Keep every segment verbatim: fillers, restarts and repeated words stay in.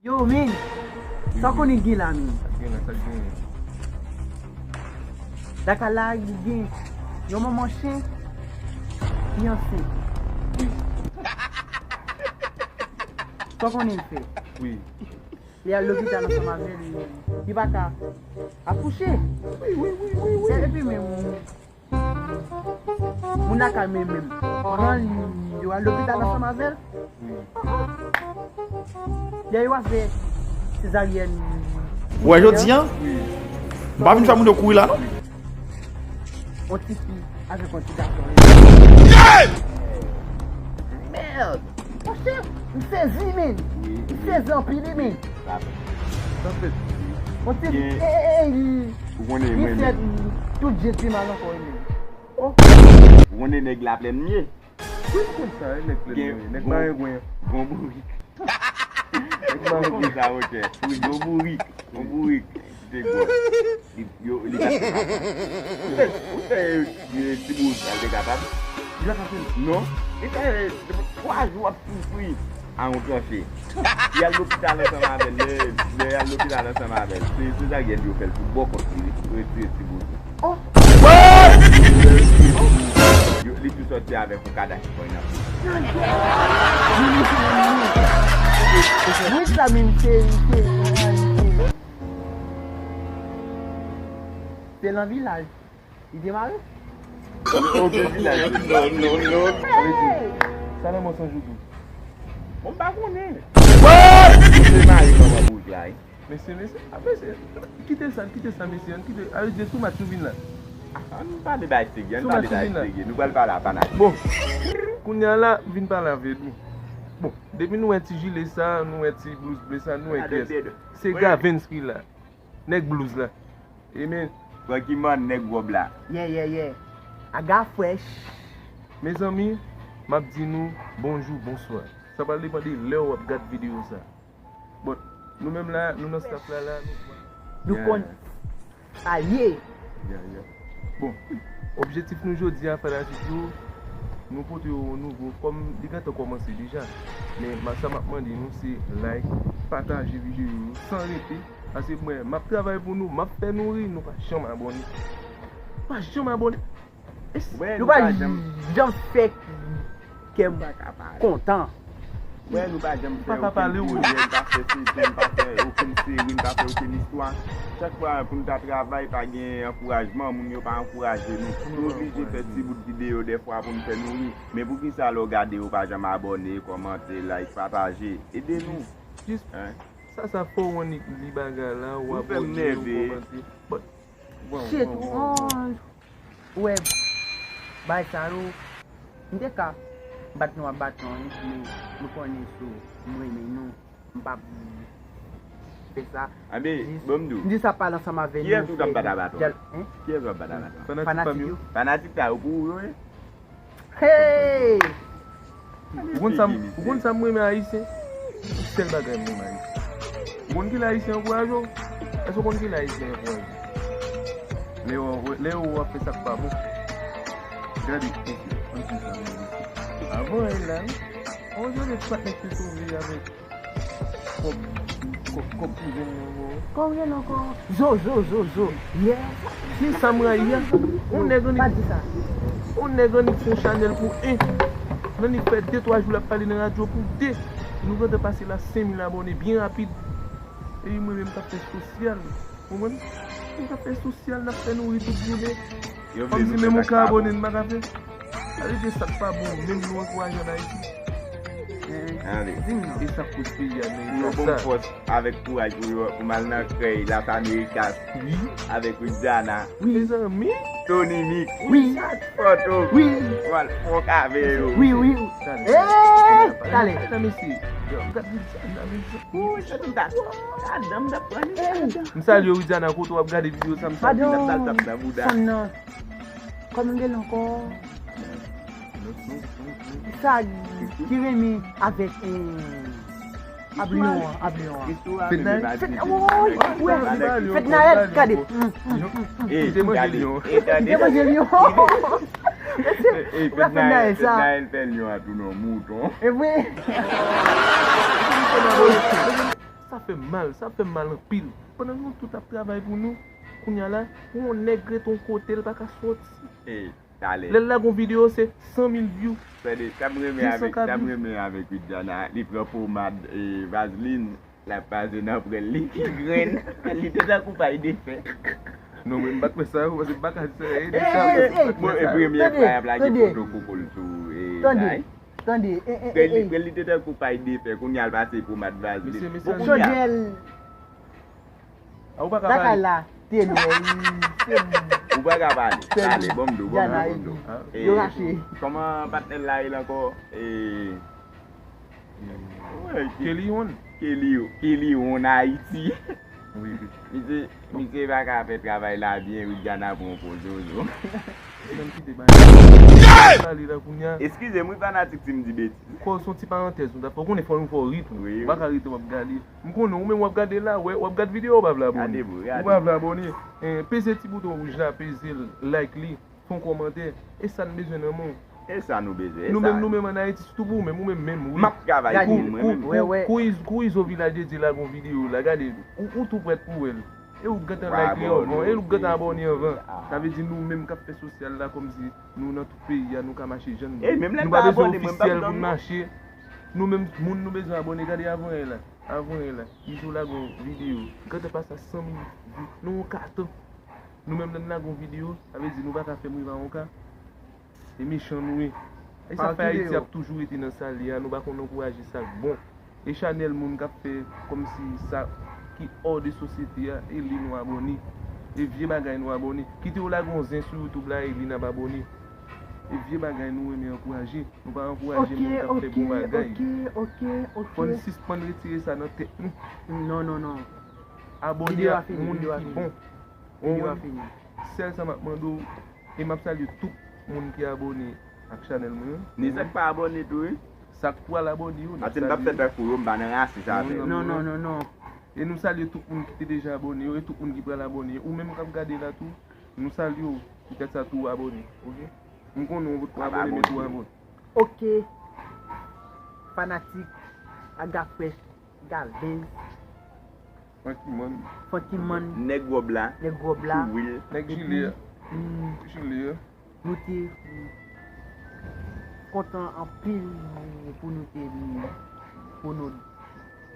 Yo, men, sa w konnen gen la, men? Sa k gen la, sa k genyen? Dakal la, li gen yon manman chen ki ansent. Wi. Sa w konnen l fè? Wi. Li al lopital ansanm avè l, li pa ka akouche. Wi, wi, wi, wi, wi. Epi menm, moun lakay mwen menm pran li, yo al lopital ansanm avè l. Lè yo al fè sezaryèn. Ou wè jodi a, m pa vin fè moun yo kouri la, non. Yon ti fi avèk yon ti gason. Mèd! Monchè, m sezi, men. M sezi anpil, men. Sa fèt. Sa fèt. Yon ti fi, e, e, e, li, li fè tout je pi mal ankò, men. Ou konnen nèg la plèn mye. Wi, m konn sa, e nèg plèn mye. Nèg marengwen. Gon bourik. Nèg marengwen. Sa, monchè. Wi, gon bourik. Gon bourik. Te gwo. Li, yo, li pa kapab. Ou fè, ou fè, e, ti bouz, al te kapab. Li pa ka fè l. Non. Li fè, e, twa jou ap soufri. A yon tranche. Li al lopital ansanm avè l. Lè, lè y al lopital ansanm avè l, se sezaryèn yo fè l sou bò kont li, wi, pou retire ti bouz la. Oh! Yo, li tou sòti avèk yon kadaf pwen nan. Mwen sa menm se, se, se nan vilaj. Li demare? Ok, vilaj. Non, non, non. Sa nan mò san jou tou. Bon, m pa konnen. Ou te mare manman bourik la, wi. Mesye, mesye, a, mesye, kite sa, kite sa, mesye, ann kite, a, je sou match ou vin la. Ann pale bagay serye, ann pale bagay serye. Nou pral pale a fanatik. Bon, kounye a la, m vin pale avè nou. Bon, depi nou wè ti jile sa, nou wè ti blouz ble sa, nou wè kiyès. Se Gavens ki la. Nèg blouz la. Amen. Franky Man, nèg wòb la. Yeah, yeah, yeah. Aga fresh. Mezanmi, m ap di nou bonjou, bonswa. Sa pral depann de lè w ap gad videyo sa. But, nou menm la, nou nan staff la, la, nou konn sa ye. Yeah, yeah. Bon, objektif nou jodi a, fanatik yo, nou pote yo yon nouvo, kòm li gentan kòmanse deja. Men, ma-, sa m ap mande nou, se like, pataje videyo yo, san rete. Paske mwen, m ap travay pou nou, m ap fè nou ri, nou pa janm abòne. Pa janm abòne. Nou pa janm fè kè m kontan. Wè, nou pa janm fè okenn pwojè, n pa fè sezon, n pa fè okenn seri, n pa fè okenn istwa. Chak fwa pou n ta travay, pa gen ankourajman, moun yo pa ankouraje nou. Nou oblije fè ti bout videyo dèfwa pou n fè nou ri. Men poukisa lè w gade yo pa janm abòne, kòmante, like, pataje? Ede nou. Jis, jis sa, sa fè w annik li bagay la, w abòne, w kòmante. But, shit, ou anj. Ou wè, bay sa yo, m te ka bat nou ap bat nou, men nou konnen sou m renmen nou, m p ap fè sa. Anben, bon m di w. M di sa pale ansanm avè nou. Kiyès ou t ap bat a baton? Kiyès w ap bat a baton? Fanatik pa m yo. Fanatik sa yo pou ou yo ye? Hey! Ou konn sa m, ou konn sa m renmen Ayisyen? Yon sèl bagay m renmen Ayisyen. Ou konn kilè Ayisyen ankouraje w? Èske w konn kilè Ayisyen ankouraje w? Lè yo, lè yo wè w ap fè sa k pa bon. Gade, mesye, ann di sa, mesye. Avan, e la, wi. On jodi, tout nèg te sove avèk Kòb, kòb, kòb pou jwenn nan bò. Kòb jwenn ankò. Zo, zo, zo, zo. Yeah. Se sa m rayi a. On nèg annik, on nèg annik fè yon chanèl pou en. Annik fè de, twa jou l ap pale nan radyo pou de. Nou gentan pase la senk mil abòne byen rapid. Epi mwen menm k ap fè sosyal. Konprann? Nou ka fè sosyal, n ap fè nou ri tout jounen. Kòmsi menm yon ka abòne n pa ka fè. Sa vle di sa k pa bon, menm nou ankouraje ann Ayiti. Ale. E sa k koz peyi a nan eta sa. Yo ban m fòs avèk kouraj pou yo, pou m al nan krèy Las Americas. Wi. Avèk Widiana. Wi. Mezanmi. Tony Mix. Wi. Richard Fòto. Wi. Pou al fon kave yo. Wi, wi. Talè. Talè. Talè, mesye. Yo, gad Widiana, mesye. Wi, se tout dat. Ladan m t ap pran li ladan. M salye w, Widiana, kote w ap gade videyo sa, m salye w. Padon, fann nan. Kòman m rele ankò? Sa ki renmen avèk, eh, Abliyon an, Abliyon an. Fednaelle? Fed-, woy, woy, Fednaelle, gade. Li te manje lyon. Li te manje lyon. Mesye, ou ka Fednaelle sa. Fednaelle fè lyon a tounen yon mouton. E vre. Sa fè m mal, sa fè m mal anpil. Pandan nou tout ap travay pou nou, kounye a la, pou yon nèg rete yon kote, l pa ka soti. Lè l lage yon videyo, se san mil view. Tande, sa m renmen avèk, sa m renmen avèk Widiana, li pran pomad e vazlin, l ap pase nan pran li ki grenn, li te tankou pay de fè. Non, mwen m pa t wè sa, paske m pa ka di sa, e, de sa, mwen, e, premye fwa y ap lage foto koko l sou, e, Tande, tande, e, e, e, Prèl li, e. Prèl li te tankou pay de fè, kounye a l pase pomad vazlin. Mesye, mesye, bon, kounye a. Chonjèl. A, ou pa ka pale. Lakay la, te lwen, wi, se bon. Ou pa ka pale. Pale, bon m di w, bon m di w, bon m di w. Yo rache. Kòman patnè l la rele ankò? E, Kelly One. Kelly, Kelly One Haiti. Wi, wi. Misye, misye pa ka fè travay la byen, Widiana pran poze w. Ou menm kite bagay. Pale la kounye a. Eskize m, wi, fanatik, si m di betiz. Kò, se yon ti parantèz nou ta fè. Ou konnen fò nou fè w ri tou. Wi, wi. Ou pa ka rete w ap gade. M konnen ou menm w ap gade la, wè, w ap gade videyo, ou pa vle abòne. Gade, bro, gade. Ou pa vle abòne. Eh, peze ti bouton wouj la, peze l, like li, fè yon kòmantè. E sa n bezwen nan men w. E sa nou bezwen, e sa nou. Nou menm, nou menm ann Ayiti, sitou pou ou menm, ou menm menm, wi. M ap travay pou mwen menm. Kou, kou, kou, kou Izo Vilaj de Dye lage yon videyo la, gade, ou, ou tou prèt pou wè l. E ou k gentan like li anvan, e ou k gentan abòne anvan. Sa vle di nou menm k ap fè sosyal la, kòmsi nou nan tout peyi a, nou ka mache jan nou vle. Nou pa bezwen ofisyèl pou n mache. Nou menm, moun nou bezwen abòne, gade avanyè la, avanyè la, Izo lage yon videyo, gentan pase a san mil view, nan yon ka tan. Nou menm lè n lage yon videyo, sa vle di nou pa ka fè m rive a yon ka. E mechan nou ye. E sa k fè Ayiti ap toujou rete nan sa l ye a, nou pa konn ankouraje sa k bon. E chanèl moun k ap fè kòmsi sa ki hors de sosyete a, e li nou abòne. E vye bagay nou abòne. Kite yo lage yon zen sou YouTube la, e li n ap abòne. E vye bagay nou renmen ankouraje. Nou pa ankouraje moun k ap fè bon bagay. Ok, ok, ok, ok. Fò n sispann retire sa nan tèt nou. Non, non, non. Abòne ak moun ki bon. Videyo a fini. Sèl sa m ap mande w, e m ap salye tout moun ki abòne ak chanèl mwen an. Ni sa k pa abòne tou, wi. Sa k pral abòne yo, n ap salye yo. Atè m t ap fè tankou yo, m pa nan rasis avè yo. Non, non, non, non. E nou salye tout moun ki te deja abòne yo, e tout moun ki pral abòne yo. Ou menm k ap gade la tou, nou salye w. Poutèt sa tou w abòne, oke? M konnen w potko abòne, men tou w abòne. Oke. Fanatik Aga Fresh. Galvez. Funky Man. Funky Man. Nèg wòb la. Nèg wòb la. Cool Will. Nèg jile a. Epi, mm, jile a. Nou te, mm, kontan anpil pou nou te, mm, pou nou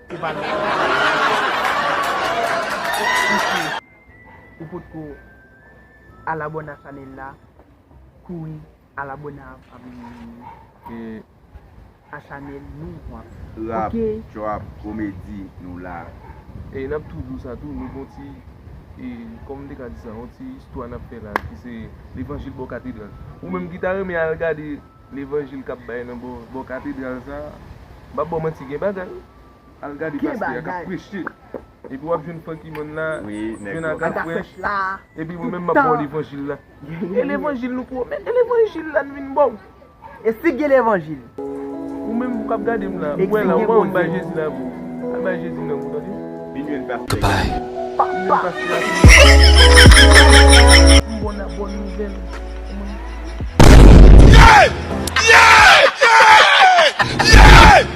te ba nou. Ou potko al abòne a chanèl la, kouri al abòne a, a, e, a chanèl nou, w ap. Rap, trap, komedi, nou la. E n ap tou di w sa tou, nou gon ti, e, kòman m te ka di sa, yon ti istwa n ap fè la, ki se levanjil bò katedral. Ou menm ki ta renmen al gade levanjil k ap bay nan bò, bò katedral sa, m p ap ba w manti, gen bagay. Al gade pastè a k ap preche. Epi w ap jwenn Funky Man la, jwenn Aga Fresh la. Epi mwen menm m ap ba w levanjil la. E levanjil nou pwomèt, e levanjil la n vin ba w. E si gen levanjil? Ou menm ou k ap gade m la, m wè la, ou pa wè m bay Jezi la pou ou. Al bay Jezi nan pou ou, tande? Vin jwenn pastè. Papa. M bon nan bon nouvèl. Yeah! Yeah! Yeah! Yeah!